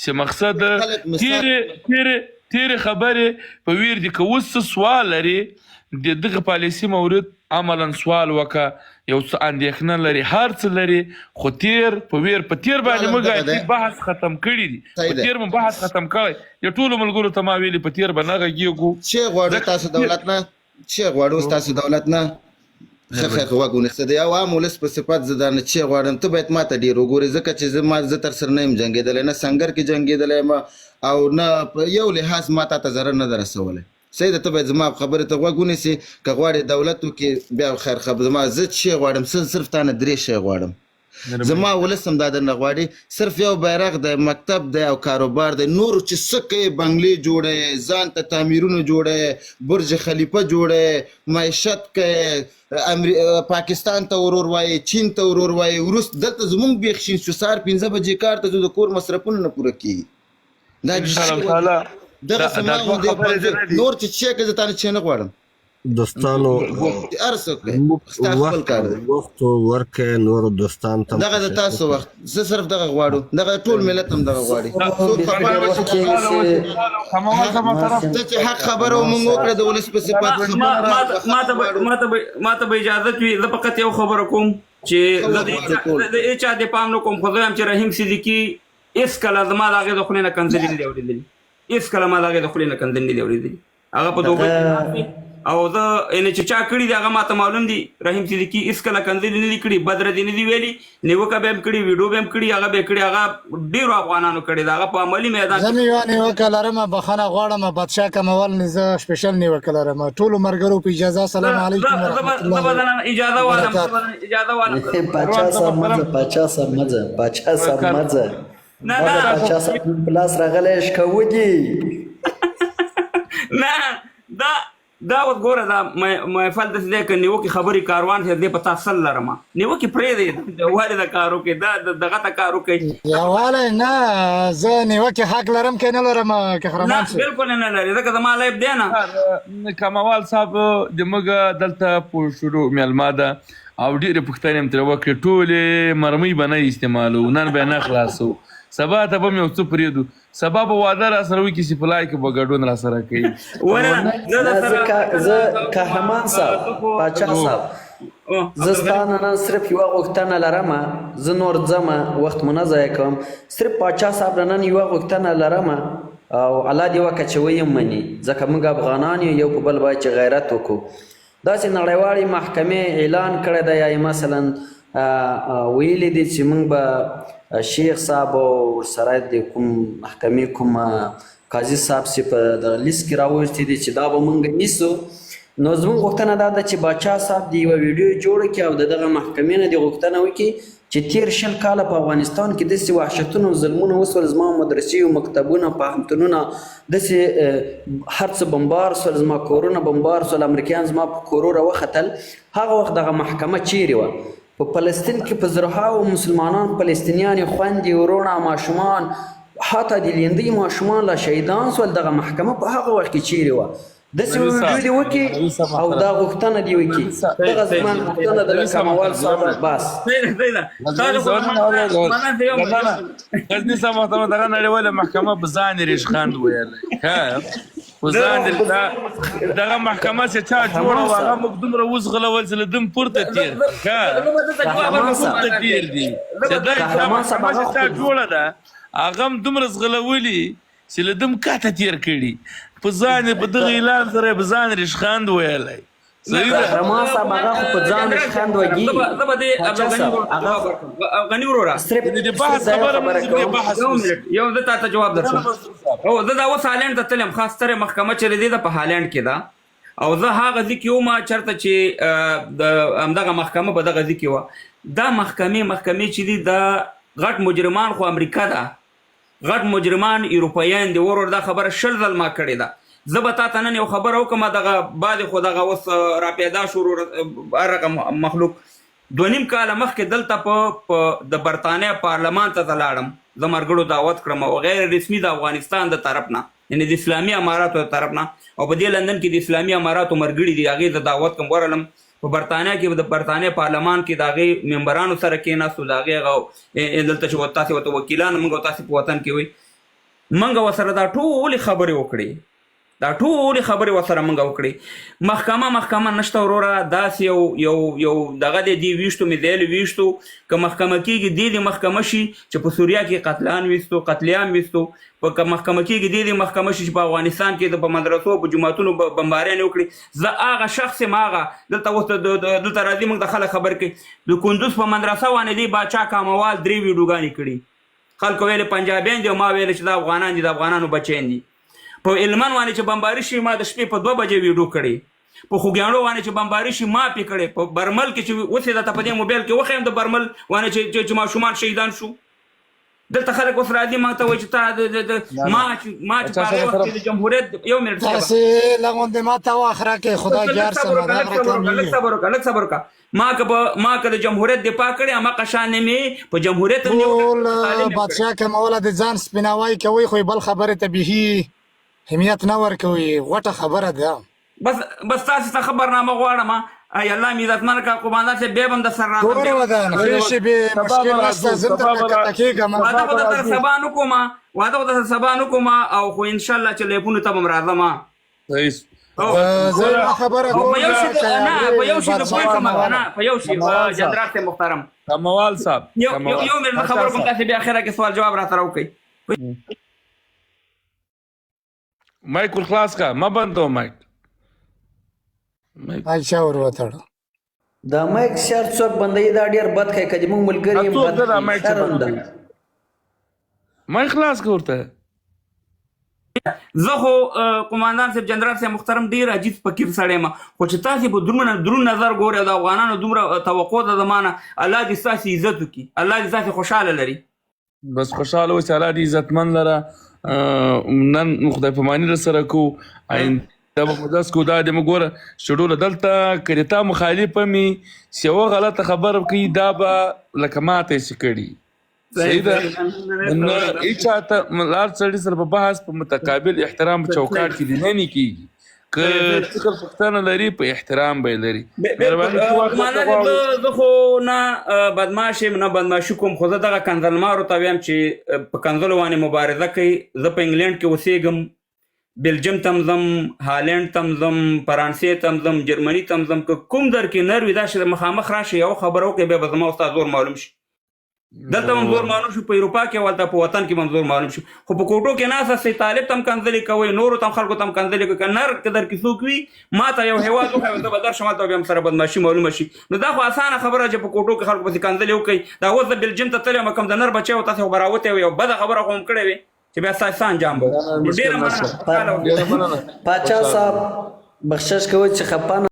چې مقصد خلک مثال تیرې تیرې تیرې خبرې په ویر دي. که اوس څه سوال لري د دغه پالیسي مورد، عملا سوال وکړه، یو څه اندېښنه لري، هر څه لري، خو تیر په ویر په تیر باندې سوال موږ دغه دی. اټي بحث ختم کړی دی، صحیح په دی. تیر مو بحث ختم کړی. د ټولو ملګرو ته ما ویلي، په تیر به نه غږیږو. چې غواړو ځکه تاسو دولت نه، چې غواړو تاسو دولت نه، ښه ښه ښه وګونې څه دی. او عام ولس په صفت زه دا نه چې غواړم، ته باید ما ته ډېر وګورې، ځکه چې زه ما زه تر سره نه یم جنګېدلی، نه سنګر کې جنګېدلی یم او نه په یو لحاظ ما تا ته ضرر نه ده رسولی. صحیح ده، ته باید زما خبرې ته غوږ ونیسې. که غواړې دولت وکړې بیا خیر. خبر زما زه چې غواړم، صرف تا نه درې شی غواړم. زما ولس هم دا درنه غواړي، صرف یو بیرغ دی، مکتب دی او کاروبار دی. نور چې څه کوې، بنګلې جوړې، ځان ته تعمیرونه جوړې، برج خلیفه جوړې، معیشت کوې، پاکستان ته ورور وایي، چین ته ورور وایي، وروس دلته زمونږ بیخ شین شو. سهار 5 بجې کار ته ځو، د کور مصرفونه نه پوره کیږي. دا ان شاء الله تعالی دغه دا زما دا دوه غوندې خبرې دې نه دي. نور چې څه کوې، زه تا نه څه نه غواړم. دوستانو، هر څه کوې، موږ ستا خپل وخت کار دی. وخت ورکه نور دوستان ته. دغه د تاسو وخت، زه صرف دغه غواړو، دغه ټول ملت هم دغه غواړي. څوک خفه خبره نه به شي. چې خوشحاله اوسې، کموال صاحب محترم. ته چې حق خبره مونږ وکړه د ولس په صفت. ما ما ما ته به- ما ته به ما ته به اجازه وي؟ زه فقط یو خبره کوم چې زه د زه د هیچا د پام نه کوم، خو زه وایم چې رحیم صدیقي هیڅ کله زما د هغې د خولې نه کنځلې نه دي اورېدلي. هیڅ کله ما د هغې د خولې نه کنځلې نه دي اورېدلي. هغه په دوبۍ کې ناست دی او زه یعنې چې چا کړي دي هغه ماته معلوم دي. رحیم صدیقي هیڅ کله کنځلې نه دي کړي، بد ردې نه دي ویلي، نیوکه به هم کړي، ویډیو به هم کړي، هغه به کړي، هغه ډېرو افغانانو کړې ده، هغه په عملي میدان زه کې. یوه نیوکه لرم، بخښنه غواړم بادشاه کمول نه، زه special نیوکه لرم. ټولو مرګرو په اجازه، السلام علیکم زه به ورحمت زه به الله درنه اجازه والم، زه وبرکاته. به درنه اجازه والم. پاچا صاحب مزه، پاچا صاحب مزه، پاچا صاحب مزه. نه. مزه. نه. پاچا صاحب په لاس راغلی شکوه دي. نه، دا اوس ګوره، دا محفل داسې دی، که نیوکې خبرې کاروان صاحب دې په تا سل لرم، نیوکې پرېږدې، د والي د کار وکړي، دا دغه ته کار وکړي. یوالی نه، زه نیوکې حق لرم که نه لرم که نه. خرمان صاحب؟ بالکل نه لري، ځکه زما live دی نه. کموال صاحب د موږ دلته په شروع میلمه ده او ډېرې پوښتنې هم ترې وکړې. ټولې مرمۍ به نه استعمالو، نن به یې نه خلاصو، سبا ته به هم یو څه پرېږدو. سبا به واده را سره وکړي چې په لای کې به ګډون را سره کوي. ونه، زه نه، در زه سره زه قهرمان صاحب، پاچا صاحب، زه ستا نه نن صرف یوه غوښتنه لرم. زه نور ځم، وخت مو نه ضایع کوم. صرف پاچا صاحب نه نن یوه غوښتنه لرم او الله دې وکړه چې ویې مني، ځکه موږ افغانان یو، یو په بل باید چې غیرت وکړو. داسې نړیوالې محکمې اعلان کړی دی یا یې مثلا ویلي دي چې موږ به شیخ صاحب او ورسره د کوم محکمې کوم قاضي صاحب چې په دغه لیست کې راوستي دي چې دا به موږ نیسو. نو زموږ غوښتنه دا ده چې باچا صاحب د یوه ویډیو جوړه کړي او د دغه محکمې نه د غوښتنه وکړي چې تیر 20 کاله په افغانستان کې داسې وحشتونه او ظلمونه وسول، زما مدرسې او مکتبونه، پوهنتونونه داسې هر څه بمبار سول، زما کورونه بمبار سول، امریکایان زما په کورو راوختل، هغه وخت دغه محکمه چیرې وه؟ په فلسطین کې په زرهاوو مسلمانان فلسطینیان، خویندې، وروڼه، ماشومان، حتی د لیندۍ ماشومان لا شهیدان سول، دغه محکمه په هغه وخت کې چیرې وه؟ داسې ویډیو دې وکړي او دا غوښتنه دې وکړي. دغه زما غوښتنه ده له کموال صاحب، بس. صحیح ده، صحیح ده. تاسو خو مننه یو. غزنی صاحب محترم، دغه نړیواله محکمه په ځان ریشخند ویلی، ها، په ځان دا دغه محکمه چې چا جوړه وه، هغه موږ دومره وزغلول چې له دم پورته تیر، ها، پورته تیر دي چې دا محکمه چې چا جوړه ده، هغه هم دومره زغلولي چې له دم کاته تیر کړي. په ځان په دغه اعلان سره په ځان ریشخند ویلی. صحیح ده. قهرمان صاحب، هغه خو په ځان ریشخند وږي. زه به دې غني وروره صرف د بحث خبره خبره موږ کوم. بحث یو منټ، یو زه تاته جواب درکوم. او زه دا اوس هالند ته تلم، خاص ستره محکمه چې دې ده په هالند کې ده او زه هغه ځای کې وم چېرته چې د همدغه محکمه په دغه ځای کې وه. دا محکمې چې دي، دا غټ مجرمان خو امریکا ده، غټ مجرمان یوروپیان دي. ورور، دا خبره 20 ځل ما کړې ده. زه به تا ته نن یو خبره وکړم. دغه بعضې خو دغه اوس را پیدا شو ورور، هر رقم مخلوق. 2.5 کاله مخکې دلته په د برتانیا پارلمان ته زه لاړم، زه مرګړو دعوت کړم او غیر رسمي د افغانستان د طرف نه، یعنې د اسلامي اماراتو د طرف نه، او په دې لندن کې د اسلامي اماراتو مرګړي دي، هغې زه دعوت کړم. ورغلم په برتانیا کې، د برتانیا پارلمان کې د هغې ممبرانو سره کېناستو، د هغې هغه دلته چې تاسې ورته وکیلان، موږ او تاسې په وطن کې وئ. منګه وسره دا ټولې خبرې وکړې، دا ټولې خبرې وسره منګه وکړې. محکمه محکمه نشته وروره، داسې یو یو یو دغه دی، دی ویشتو مې دی ویشتو. که محکمه کېږي دې دې محکمه شي چې په سوریا کې قتلان ویستو، قتلیان ویستو. په که محکمه کېږي دې دې محکمه شي چې په افغانستان کې د په مدرسو په جوماتونو بمباریانې وکړي. زه هغه شخص یم، هغه دلته اوس دلته راځي موږ د خلک خبر کوي. د کندوز په مدرسه باندې دی باچا کاموال 3 ویډیوګانې کړي، خلکو ویلې پنجابیان دي او ما ویل چې دا افغانان دي، د افغانانو بچیان دي. په المن باندې چې بمباري شي ما د شپې په 2 بجې ویډیو کړې، په خوږیاڼو باندې چې بمباري شي ما پې کړې، په برمل کې چې اوس یې درته په دې موبایل کې وښیم د برمل باندې چې ماشومان شهیدان شو. دلته خلک اوس راځي ما ته وایي چې تا ما چې ما چې په هغې وخت کې د جمهوریت یو منټ صاحب تاسې لغوندې ما ته واخره کې خدای ګیار لږ صبر سمه وکړه، دا لږ صبر وکړه، لږ کمیږي. صبر وکړه، لږ صبر وکړه. ما که د جمهوریت دفاع کړې هماغه شان مې په جمهوریت هم نیوکه ټول کړې، په تعلیم یې کړې. بادشاه کموله د ځان سپیناوی کوي، خو بل خبرې ته بیخي اهمیت نه ورکوي. غوټه خبره ده. بس بس تاسو څخه ښه برنامه غواړم. ای الله مې عزتمن کړه قوماندان صاحب، بیا به هم در سره راځم، ګوره بیا به ودان ښې شېبې سبا مشکل به نشته، راځو، زه سبا درته به کته کېږم. واده سبا خو به در سره راځو. سبا نه کوم، واده خو در سره سبا نه کوم، او خو انشاءالله چې لیپونو ته به هم راځم. صحیح. او زه یوه خبره او کوم په یو شي که نه، په یو شي د بادشاه پوه شوم کمواله. نه، په یو شي کموال صاحب، جنرال صاحب محترم، کموال صاحب، یو یو کموال یو منټ باچا خبرو کوم، صاحب. تاسو بیا اخره کې سوال جواب را سره وکړئ. مایک ور خلاص کا، ما بندو مایک. مایک عایشه ور وتړه. دا مایک سیار څوک بندوي، دا ډیر بد کوي، که دې موږ ملګري یم څوک بد ده دا کوي، مایک چې شرم بند ده. کړي؟ مایک خلاص که ورته. زه خو قوماندان صاحب جنرال صاحب محترم ډیر عجیز فقیر سړی یم، خو چې تاسې په درون نظر ګورئ او د افغانانو دومره توقع ده زما نه، الله دې ستاسې عزت وکړي، الله دې تاسې خوشحاله لري. بس خوشحاله اوسې، الله دې عزتمن لره. نن خدای پاماني در سره کوو، آینده به مو داس کو. دا دې مو ګوره شډوله دلته که د تا مخالفه مې چې یوه غلطه خبره کوي دا به لکه ماته یې چې کړي. صحیح ده؟ نه هیچا ته لار سړي سره په بحث په متقابل احترام په چوکاټ کې دې نه نه کېږي. که فکر پوښتنه لري په احترام به یې لري. مهرباني څه وخت معنا درته غواړو. زه خو نه بدمعاش یم نه بدمعاشي کوم، خو زه دغه کنځلمارو ته وایم چې په کنځلو باندې مبارزه کوي. زه په انګلینډ کې اوسېږم، بلجیم ته هم ځم، هالنډ ته هم ځم، فرانسې ته هم ځم، جرمني ته هم ځم. که کوم در کې نر وي داسې مخامخ راشي یوه خبره وکړي، بیا به زما او ستا زور معلوم شي. دلته هم زور معلوم شو، په اروپا کې او هلته په وطن کې به هم زور معلوم شو. خو په کوټو کې ناست یاستئ، طالب ته هم کنځلې کوئ، نورو ته هم خلکو ته هم کنځلې کوئ. که نر که در کې څوک وي ما ته یو هېواد وښایي، زه به درشم هلته بیا هم سره بدمعاشي معلومه شي. نو دا خو اسانه خبره چې په کوټو کې خلکو پسې کنځلې وکړئ. دا اوس زه بلجیم ته تللی یم، کوم د نر بچی و تاسې خو به راوتی وئ، یو بده خبره خو هم کړې وي چې بیا ستاسې څه انجام به و. نو ډېره مننه، خوشحاله اوسئ. ډېره مننه. پاچا صاحب بخشش کوئ چې خپه نه